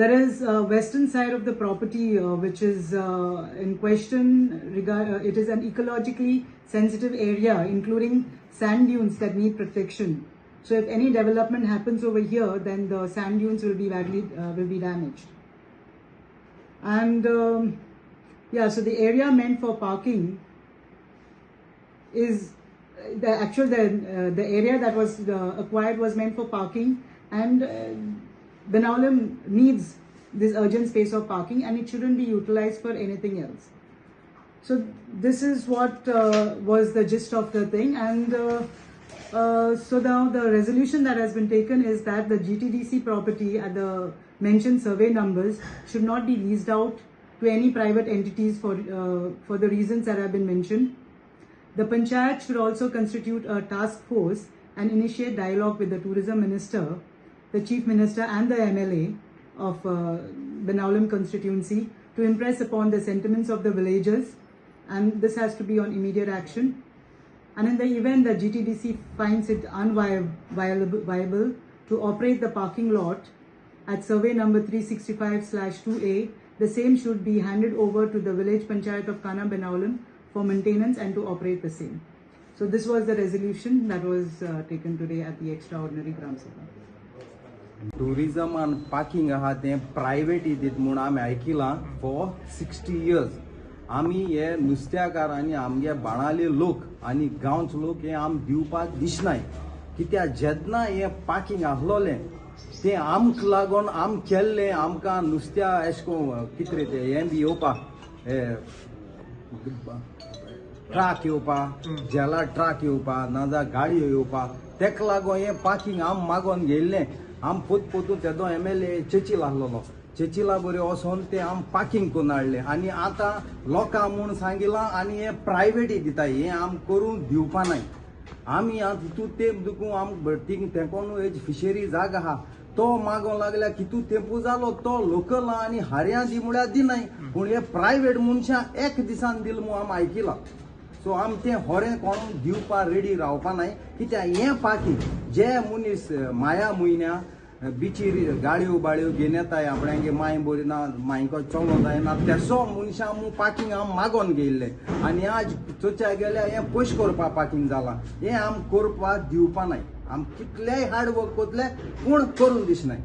There is a western side of the property which is in question. It is an ecologically sensitive area, including sand dunes that need protection. So if any development happens over here, then the sand dunes will be badly will be damaged. And yeah, so the area meant for parking is the actual the area that was acquired was meant for parking, and Benaulim needs this urgent space of parking, and it shouldn't be utilized for anything else. So this is what was the gist of the thing. And so now the resolution that has been taken is that the GTDC property at the mentioned survey numbers should not be leased out to any private entities for the reasons that have been mentioned. The panchayat should also constitute a task force and initiate dialogue with the tourism minister, the chief minister and the MLA of Benaulim constituency to impress upon the sentiments of the villagers, and this has to be on immediate action. And in the event that GTDC finds it unviable to operate the parking lot at survey number 365/2A, the same should be handed over to the village panchayat of Kana Benaulim for maintenance and to operate the same. So this was the resolution that was taken today at the extraordinary Gram Sabha. टुरिजमान parking आहा तें private दीत म्हूण आमी आयकिलां for 60 years. आमी हे नुस्त्याकार आनी आमगे बाणाले लोक आनी गांवचे लोक हे आम दिवपाक दिसनाय, कित्याक जेन्ना हें पार्किंग आसलोलें तें आमकां लागून आम केल्लें, आमकां नुस्त्या एशें कोन्न कितें रे तें हें बी येवपाक, ट्रक येवपा, झेला ट्रक येवपा, नाजाल्यार गाडयो येवपा, तेका लागून हें पार्किंग आम मागोन घेयल्लें. आम पोत पोतून तेदो MLA Churchill आसलेलो, चेचिला बरें वचोन तें आम पार्किंग करून हाडलें आनी आतां लोकांक म्हूण सांगिलां आनी हें प्रायवेटी दिता, हें आम करून दिवपा नाय. आमी आतां हितून तेंप दुखून आम थिंग तेंकोन हेज फिशरी जागा आहा तो मागोंक लागल्या कितू तेंपू जालो तो लोकल आनी हारयां दी म्हळ्यार दिनाय, पूण हे प्रायवेट मनशां एक दिसान दिल म्हूण आम आयकिलां. सो आम तें होरें कोण दिवपा रेडी रावपा नाय, कित्याक हें पार्किंग जे मनीस माया म्हयन्या बिचीर गाडयो बाडयो घेवन येताय, आपणागे माय बरी ना, मायको चलो जायना, तेसो मनशां म्हूण पार्किंग आम मागोन घेयल्लें आनी आज चोवच्या गेल्यार हें पयशे करपा पार्किंग जालां, हें आम करपाक दिवपा नाय. आम कितलेय हार्ड वर्क करतले पूण करून दिसनाय.